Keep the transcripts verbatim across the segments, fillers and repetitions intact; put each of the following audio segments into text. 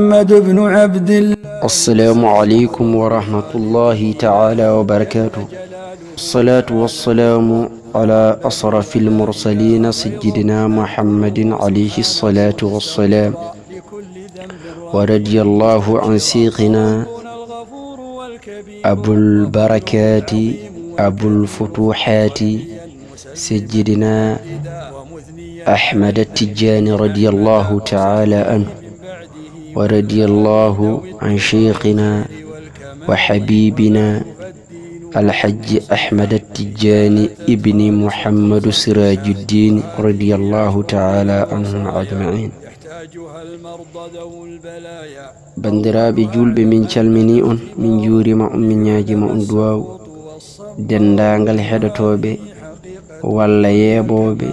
محمد بن عبد الله. السلام عليكم ورحمة الله تعالى وبركاته. الصلاة والسلام على أشرف المرسلين سيدنا محمد عليه الصلاة والسلام، ورضي الله عن شيخنا أبو البركات أبو الفتوحات سيدنا أحمد التجاني رضي الله تعالى عنه، ورضي الله عن شيخنا وحبيبنا الحج أحمد التجاني ابن محمد سراج الدين رضي الله تعالى عنهم أجمعين. Banndiraaɓe juulɓe, min calminii on, min njuuriima on, min ñaagiima on duwaaw. Denndaangal heɗotooɓe walla yeeɓooɓe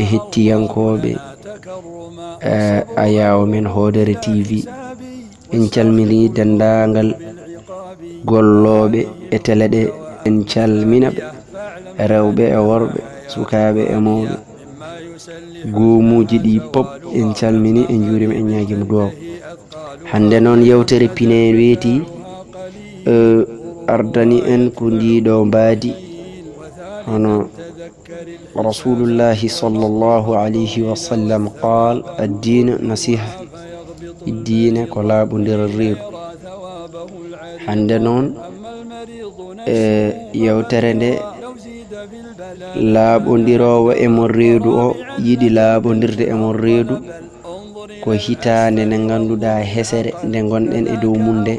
e hettiyankooɓe, eh, ayaawo men Hoodere T V. En calminii denndaangal gollooɓe e tele ɗe. En calmina ɓe, rewɓe e worɓe, sukaaɓe e mawɓe. Goomuuji ɗi pop, en calmini, en njuurima, en ñaagiima duwaaw. Hannde noon, yewtere pine weeti, eh, ardani en ko ndiɗo mbaadi, hono Rasulullahi sallallahu alayhi wa sallam qaal, "Addiinu nasiha." Diine ko laaɓondiral reedu. Hannde noon, e yewtere nde, laaɓondiroowo e mon reedu o yiɗi laaɓondirde e mon reedu, ko hitaande nde ngannduɗaa hesere nde ngonɗen e dow mum nde.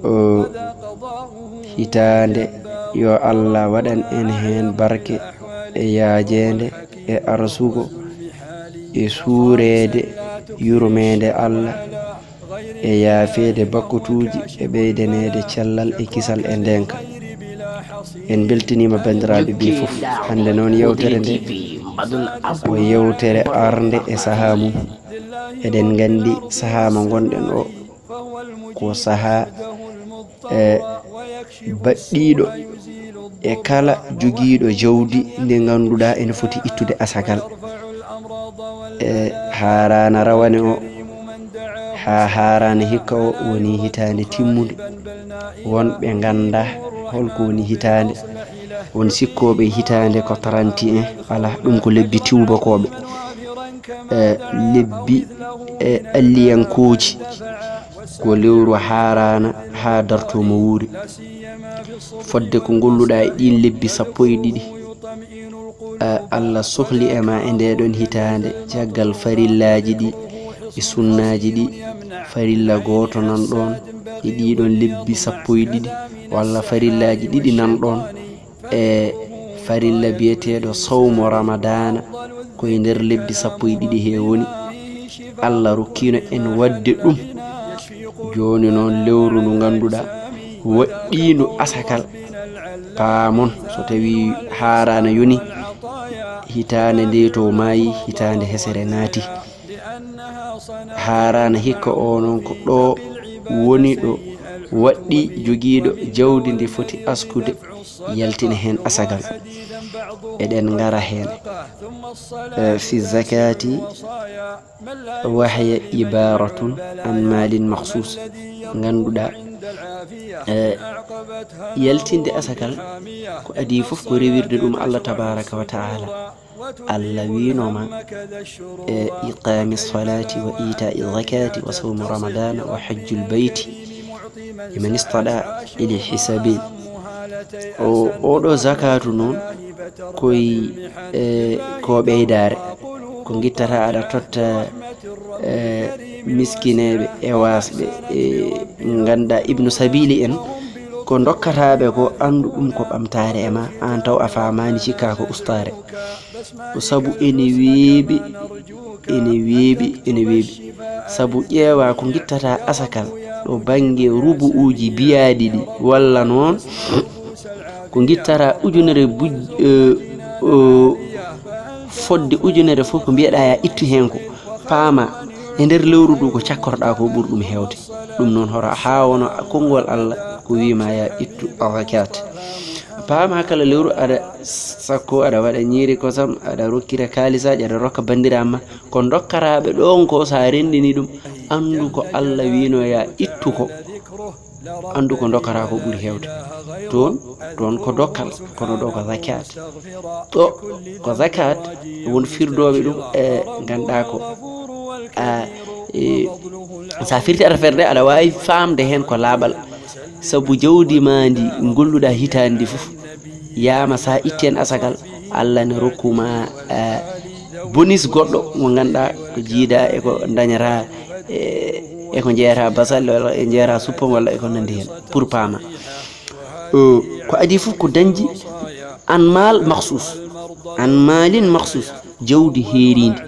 O hitaande, yo Allah waɗan en heen barke e yaajeende e arsugo e suureede yurmeende Allah e yaafeede bakkutuuji e ɓeydaneede cellal e kisal e ndeenka. En mbeltiniima banndiraaɓe ɓe fof. Hannde noon yewtere nde ko yewtere arnde e sahaa mum. Eɗen nganndi sahaa mo ngonɗen o ko sahaa, eh, baɗɗiiɗo e kala jogiiɗo jawdi ndi ngannduɗaa ene foti ittude asakal. E haaraana rawane o, haa haaraana hikka o woni hitaande timmunde. Wonɓe nganndaa hol ko woni hitaande. Won sikkooɓe hitaande ko trente et un. Alaa, ɗum ko lebbi tuubakooɓe. E lebbi, e alliyankooji. Ko lewru haaraana haa dartoo mo wuuri. Fodde ko ngolluɗaa e ɗiin lebbi sappo e ɗiɗi, a-, Allah sohli e ma e ndee ɗoon hitaande, caggal farillaaji ɗi e sunnaaji ɗi, farilla gooto nan ɗoon e ɗii ɗoon lebbi sappo e ɗiɗi, walla farillaaji ɗiɗi nan ɗoon. E farilla biyeteeɗo sawmo Ramadaana, ko e nder lebbi sappo e ɗiɗi he woni. Allah rokkiino en waɗde ɗum. Jooni noon, lewru ndu ngannduɗaa waɗɗiindu asakal, paamon, so tawii haaraana yoni, hitaande nde to maayi, hitaande hesere naati. Haaraana hikka o noon ko ɗo woni ɗo waɗɗii jogiiɗo jawdi ndi foti askude yaltina heen asagal. Eɗen ngara heen. Eh, fi zakati wa hiya ibaratun an malin makhsus. Ngannduɗaa, eh, yaltinde asagal ko adii fof ko rewirde ɗum Allah tabaraka wa ta'ala. Allah wiino ma, e iqami salati wa ita'i zakati wa sawmi ramadana wa hajjul bayti liman istada ilayhi sabil. O, oɗo zakatu noon, koy, e, ko ɓeydaare, ko ngittata aɗa totta, e, miskineeɓe e waasɓe, e, ngannduɗaa ibnu sabili en, ko ndokkataaɓe ko, anndu ɗum ko ɓamtaare e ma, aan taw a faamaani, cikkaa ko ustaare. Ko sabu ene weeɓi, ene weeɓi, ene weeɓi. Sabu ƴeewa ko ngittata asakal ɗo bannge rubu'uuji biyaaɗi ɗi, walla noon ko ngittata ujunere buj-, eh, eh, fodde ujunere fof ko mbiyeɗaa ya ittu heen ko, paama e nder lewru ndu ko cakkorɗaa ko ɓuri ɗum heewde. Ɗum noon hoto haa wona konngol Allah ko wiima ya ittu zakat. Paama kala lewru aɗa sakko, aɗa waɗa ñiiri kosam, aɗa rokkira kaalisaaji, aɗa rokka banndiraaɓe ma. Ko ndokkaraaɓe ɗoon ko, so a renndini ɗum, anndu ko Allah wiino ya ittu ko. Anndu ko ndokkataa ko ɓuri heewde. Toon, toon ko dokkal, kono ɗo ko zakat. Ɗo ko zakat, won firdooɓe ɗum e ngannduɗaa ko. A, e, so a firti affaire nde, aɗa waawi faamde heen ko laaɓal. Sabu jawdi maa ndi ngolluɗaa hitaande ndi fof, yaama so a itti heen asakal, Allah ne rokku ma, eh, bonus goɗɗo mo ngannduɗaa ko jiidaa e ko ndañataa, eh, e ko njeyataa basal walla e njeyataa suppome walla e ko nanndi heen, pour paama. Eh, ko adii fof ko dañji an maal makhsus, an maalin makhsus, jawdi heeriindi,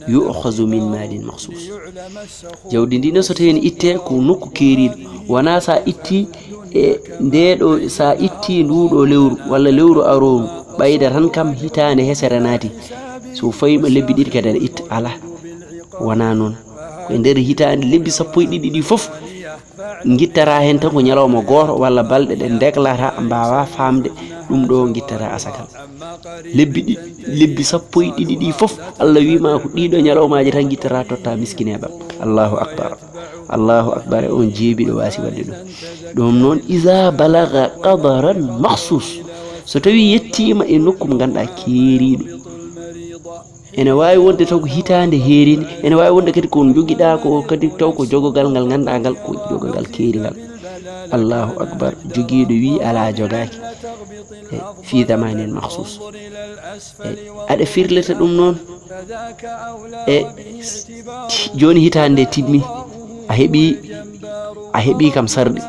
yu'khazu min maalin makhsus. Jawdi ndi noon so tawii ne ittee ko nokku keeriiɗo, wonaa so a itti e ndee ɗo, so a itti nduu ɗo lewru walla lewru aroondu, ɓayda tan kam hitaande hesere naati, so fawii ma lebbi ɗiɗi kadi aɗa itta, alaa, wonaa noon. Ko e nder hitaande lebbi sappo e ɗiɗi ɗi fof, ngittataa heen tan ko ñalawma gooto walla balɗe ɗe ndeglata, mbaawaa faamde ɗum ɗo ngittataa asakal. Lebbi ɗi, lebbi sappo e ɗiɗi ɗi fof, Allah wii ma ko ɗiɗo ñalawmaaji tan ngittataa totta miskineeɓe. Allahu akbar. Allahu akbar, e on jeebiɗo waasi waɗde ɗum. Ɗum noon, iza balaga qadaran makhsus. So tawii yettiima e nokku mo ngannduɗaa keeriiɗo. Ene waawi wonde taw ko hitaande heeriinde, ene waawi wonde kadi ko njogiɗaa ko kadi taw ko jogogal ngal ngannduɗaa ngal ko jogogal keeringal. Allahu akbar, jogiiɗo wii alaa jogaaki. E, fi zamanin makhsus. E, aɗa firlita ɗum noon. E, jooni hitaande nde timmi, a heɓii, a heɓii kam sarɗi.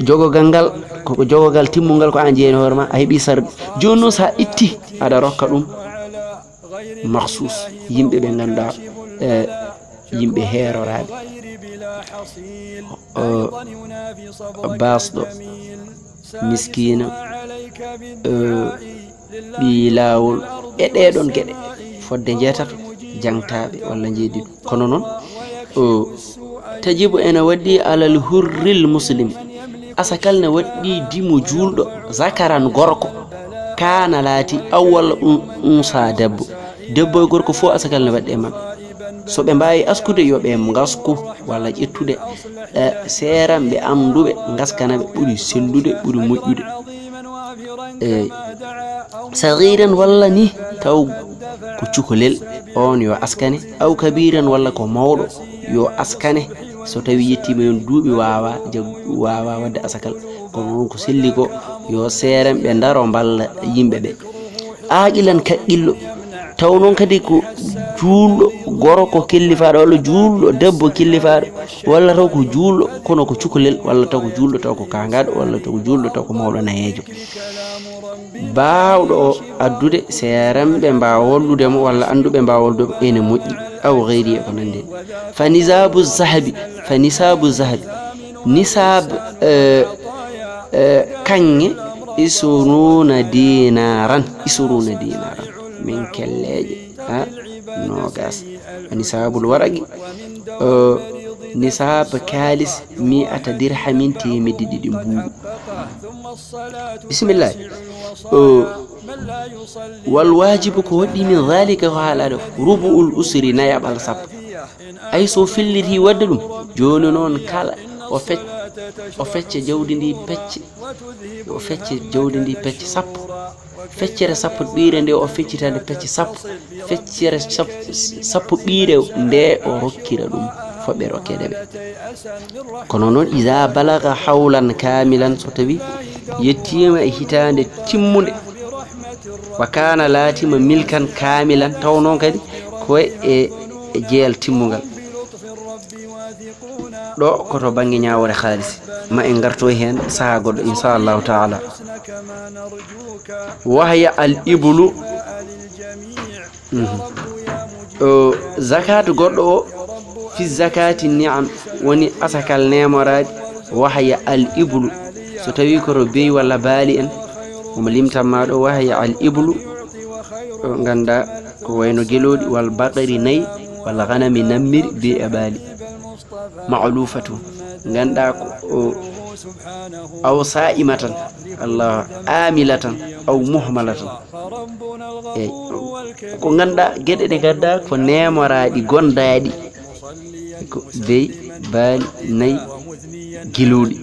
Jogogal ngal, ko ko jogogal timmungal ko aan jeeyani hoore ma, a heɓii sarɗi. Jooni noon so a itti, aɗa rokka ɗum makhsus, yimɓe ɓe ngannduɗaa, e, yimɓe heeroraaɓe. O, baasɗo, miskiina, e, ɓii laawol, e ɗee ɗoon geɗe, fodde njeetato, jaŋtaaɓe walla njeeɗiɗo. Kono noon, o, tajibu ene waɗɗii alal hurril muslim, asakal ne waɗɗii dimo juulɗo, zakaran gorko, kaana laati, aw walla un-, unsa debbo. Debbo e gorko fof asakal ne waɗɗii e maɓɓe. So ɓe mbaawi askude, yo ɓe ngasku walla ƴettude, e, seeranɓe annduɓe ngaskana ɓe, ɓuri sellude, ɓuri moƴƴude. Eey. Saghiran walla ni taw ko cukalel, oon yo askane, aw kabiran walla ko mawɗo yo askane, so tawii yettiima heen duuɓi waawaa jag-, waawaa waɗde asakal, kono noon ko selli ko yo seeranɓe ndaro mballa yimɓe ɓe. Aaqilan kaqqillo, taw noon kadi ko juulɗo gorko kellifaaɗo walla juulɗo debbo kellifaaɗo walla taw ko juulɗo kono ko cukalel walla taw ko juulɗo taw ko kaangaaɗo walla taw ko juulɗo taw ko mawɗo nayeejo. Baawɗo o addude seeranɓe mbaawa wallude mo walla annduɓe mbaawa wallude mo ene moƴƴi, aw gayri e ko nanndi heen. Fa nisaabu zahabi, fa nisaabu zahabi, nisaab, eh, eh, kaŋŋe, isruuna dinaaran, isruuna dinaaran, min kelleeje, ha, noogaas. Fa nisaabul waraqi, eh, nisaab kaalis, mi'ata dirhamin, teemedde ɗiɗi mbuuɗu. Bismillah. Eh, wal waajibu ko waɗɗii min zaalika ko haalaaɗo, rubu'ul usri nayaɓal sappo. Ay so filliti waɗde ɗum, jooni noon kala o fec-, o fecca jawdi ndi pecce, o fecca jawdi ndi pecce sappo. Feccere sappo ɓiire nde o feccita nde pecce sappo. Feccere sap-, sappo ɓiire nde o rokkira ɗum foɓɓe rokkeede ɓe. Kono noon, iza balaga hawlan kaamilan, so tawi yettiima e hitaande timmunde, wa kaana laatima milkan kaamilan, taw noon kadi ko e, e jeyal timmungal. Ɗo ko to bannge ñaawoore haalisi. Ma en ngartoy heen sahaa goɗɗo, inchallahu taala. Wahya al iblu. Mhm. O, zakat goɗɗo o, fi zakati ni'am, woni asakal neemoraaɗi, wahya al iblu. So tawi ko to beyi walla baali en, omo limtan ma ɗo, wahya al iblu, o, ngannda ko wayno gelooɗi, wal baqari nayi, wal ganami nammiri, beyi e baali. Ma'lufatu, ngannda ko, o, Aw saa'imatan, Allah, aamilatan, aw muhmalatan. Eyi, ko ngannduɗaa, geɗe ɗe ngannduɗaa ko neemoraaɗi, gondaaɗi, ko beyi, baali, nayi, gelooɗi.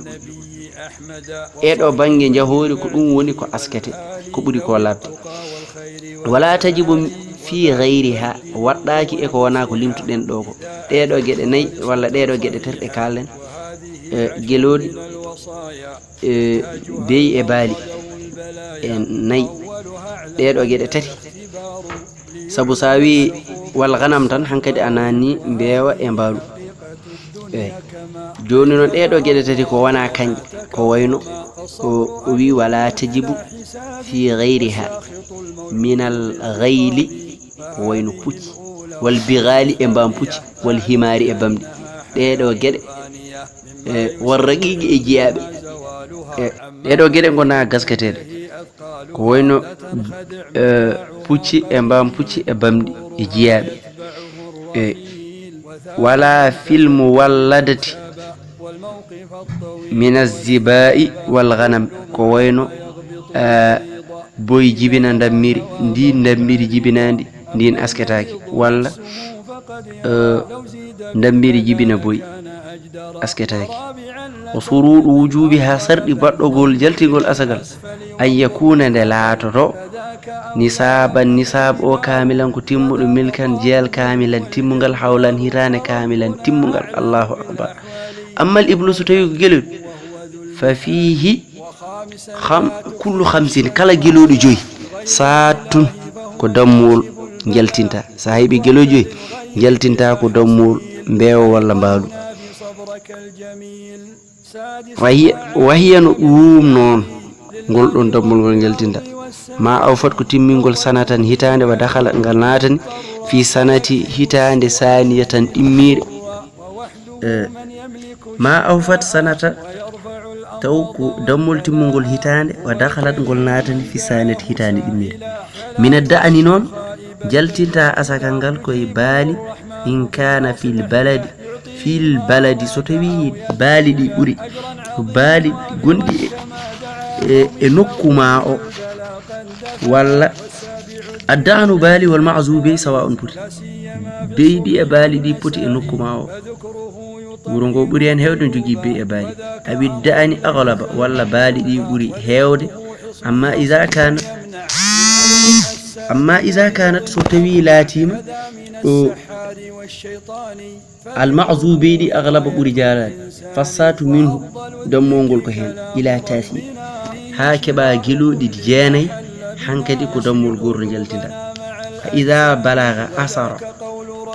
E ɗo bannge njahoori, ko ɗum woni ko askete, ko ɓuri ko labde. Wala tajibu fi gayriha, waɗɗaaki e ko wonaa ko limtuɗen ɗo ko. Ɗee ɗo geɗe nayi, walla ɗee ɗo geɗe tati ɗe kaalɗen, e gelooɗi, e beyi e baali, e nayi. Ɗee ɗo geɗe tati. Sabu so a wii wal ganam tan, hankadi a naatni mbeewa e mbaalu. Eyi. Jooni noon, ɗee ɗo geɗe tati ko wonaa kañƴe, ko wayno o, o wii wala tajibu fi gayriha minal gayli, ko wayno pucci, wal bigaali e mbaam pucci, wal himaari e bamɗi. Ɗee ɗo geɗe, e wal raqiiqi e jiyaaɓe. E ɗee ɗo geɗe ngonaa gasketeeɗe, ko wayno, e, pucci e mbaam pucci e bamɗi e jiyaaɓe. E wala fil muwalladati min azzibaa'i wal ganam, ko wayno, e, boy jibina ndammiri, ndi ndammiri jibinaandi, ndin asketaaki, walla, e, ndammiri jibina boy, asketaaki. O suruuɗu wujuubi, haa sarɗi baɗɗogol jaltingol asagal, an yakuna, nde laatoto, nisaaban, nisaab o, kaamilan, ko timmuɗo, milkan, jeyal, kaamilan, timmungal, hawlan, hitaande, kaamilan, timmungal. Allahu akbar. Ammal iblu, so tawi ko gelol, fa fiihi kham-, kullu khamsin, kala gelooɗi joyi, saatun, ko dammuwol njaltinta. So a heɓi gelooɗi joyi, njaltinta ko dammuwol mbeewa walla mbaalu. Wahiya, wahiya no ɗuum noon, ngol ɗoon dammuwol ngol njaltinta. Ma awfat, ko timmingol, sanatan, hitaande, wa dakhalat, ngal naatani, fi sanati, hitaande, saniyatan, ɗimmiire. E, ma awfat sanata, taw ko dammol timmungol hitaande, wa dakhalat, ngol naatani, fi saniyati, hitaande ɗimmiire. Mina da'ani noon, jaltinta asakal ngal koye baali, in kana fil baladi, fil baladi, so tawi baali ɗi ɓuri, ko baali gonɗi e, e, e nokku ma o, walla adda'anu, baali, wal ma'zubi sawa'un poti. Beyi ɗi e baali ɗi poti e nokku ma o. Wuro ngo ɓuri heen heewde no jogii beyi e baali. Awi da'ani aghlaba, walla baali ɗi ɓuri heewde. Amma iza kana, amma iza kanat, so tawi laatiima, o, al ma'zubi ɗi aghlaba ɓuri jaalaade. Fassatu minhu, dammol ngol ko heen, ila tasi, haa keɓa gelooɗi jeenayi, hankadi ko dammol gootol njaltinta. Fa iza balaga asara,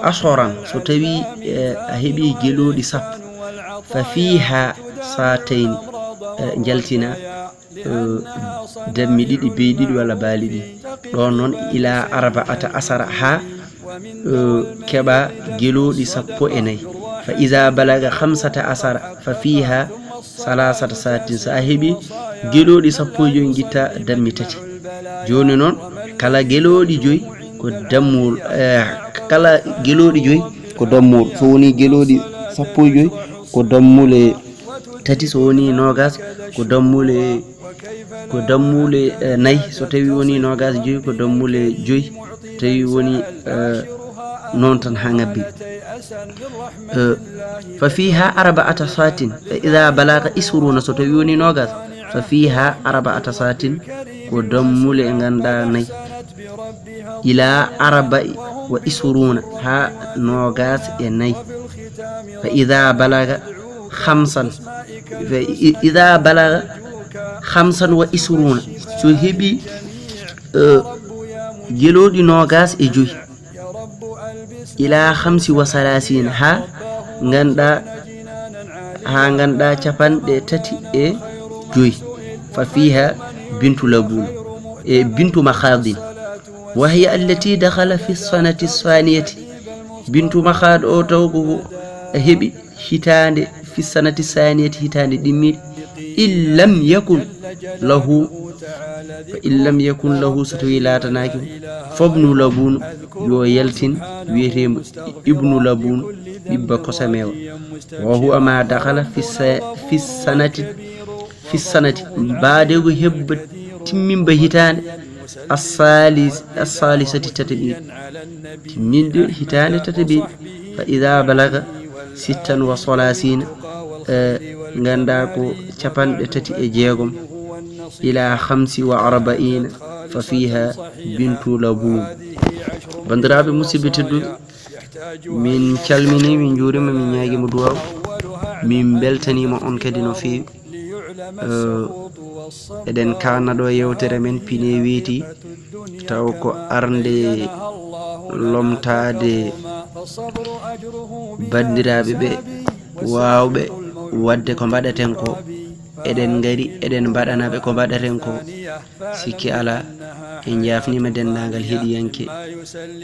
asoran, so tawi, e, a heɓi gelooɗi sappo, fa fiha satayni, e, njaltina, e, dammi ɗiɗi, beyi ɗiɗi walla baali ɗiɗi. Ɗoon noon, ila arba'ata asara, haa, e, keɓa gelooɗi sappo e nayi. Fa iza balaga khamsata asara, fa fiha salasata satin. So a heɓi gelooɗi sappo e joyi, ngitta dammi tati. Jooni noon, kala gelooɗi joyi ko dammuwol, e, kala gelooɗi joyi ko dammuwol. So woni gelooɗi sappo e joyi ko dammule tati, so woni noogas ko dammule, ko dammule, e, nayi, so tawi woni noogas e joyi ko dammule joyi, so tawi woni, e, noon tan haa ngabbi. E, fa fiha arba'ata satin, fa iza balaga isruna, so tawi woni noogas, fa fiha arba'ata satin, ko dammule e ngannduɗaa nayi, ila arba'i wa isruna, haa noogas e nayi. Fa iza balaga khamsan, fa i-, iza balaga khamsan wa isruna, so heɓi, e, gelooɗi noogas e joyi, ila khamsi wa salasina, haa ngannduɗaa, haa ngannduɗaa capanɗe tati e joyi. Fa fiha bintu labun, e, bintu makhadin. Wa hiya allati dakhala fi sanati saniyati. Bintu makhad o taw ko a heɓi hitaande, fi sanati saniyati, hitaande ɗimmiiɗe. In lam yakun lahu, fa in lam yakun lahu, so tawi laatanaaki mo, fabnu labun, yo yaltin, wiyetee mo ibnu labun, ɓiɓɓe kosameewa. Wa huwa ma dakhala fi sa-, fi sanati في السنة, mbaadego hebba timmimba hitaande, الثالث, الثالثة, tataɓiiɓe, timminde hitaande tataɓiiɓe. فإذا بلغ ستا وثلاثين, eh, nganndaa ko capanɗe tati e jeegom, إلى خمس وأربعين, ففيها بنت لبون. Banndiraaɓe musidɓe tedduɓe, min calminii, min njuuriima, min ñaagiima duwaaw, min mbeltaniima on kadi no feewi. Eh, eɗen kaana ɗo yewtere men pine weeti, taw ko arde lomtaade banndiraaɓe ɓe waawɓe waɗde ko mbaɗaten ko. Eɗen ngari, eɗen mbaɗana ɓe ko mbaɗaten ko. Sikki alaa, en njaafniima denndaangal heɗiyanke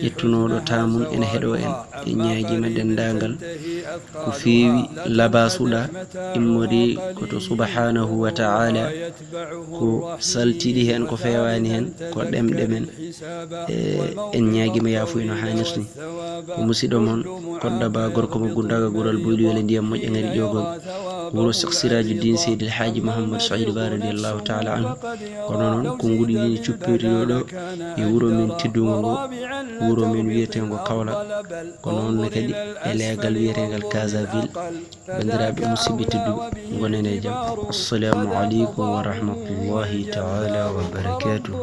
ƴettunooɗo taamun ena heɗoo en. En ñaagiima denndaangal ko feewi labasuɗa immori ko to subhanahu wa ta'ala, ko saltiɗi heen, ko feewaani heen, ko ɗemɗe men. E, en ñaagiima yaafuya no haanirta ni. Ko musiɗɗo mon, Koɗɗa Ba, gorko mo Gundaaga Gural Boyli, wele ndiyam moƴƴa ngari ƴoogol. Wuro Seex Siraaju Diin Seydi El Haaji Muhammad Sa'iid Ba radiyallahu ta'ala anhu. Kono noon, ko nguɗi ɗiɗi cuppirɗo ɗo e wuro men teddungo ngo, wuro men wiyeteengo Kaolack. Ko noon ne kadi e leegal wiyeteengal Casaville. Banndiraaɓe musidɓe tedduɓe, ngonen e jam. Assalamu aleykum wa rahmatullahi ta'ala wa barakatuh.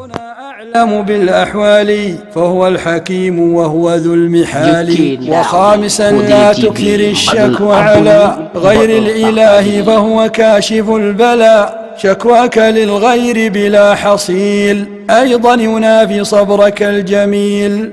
أعلم بالأحوال فهو الحكيم وهو ذو المحال. وخامسا لا تكثر الشكوى على غير الإله فهو كاشف البلاء. شكواك للغير بلا حصيل أيضا ينافي صبرك الجميل.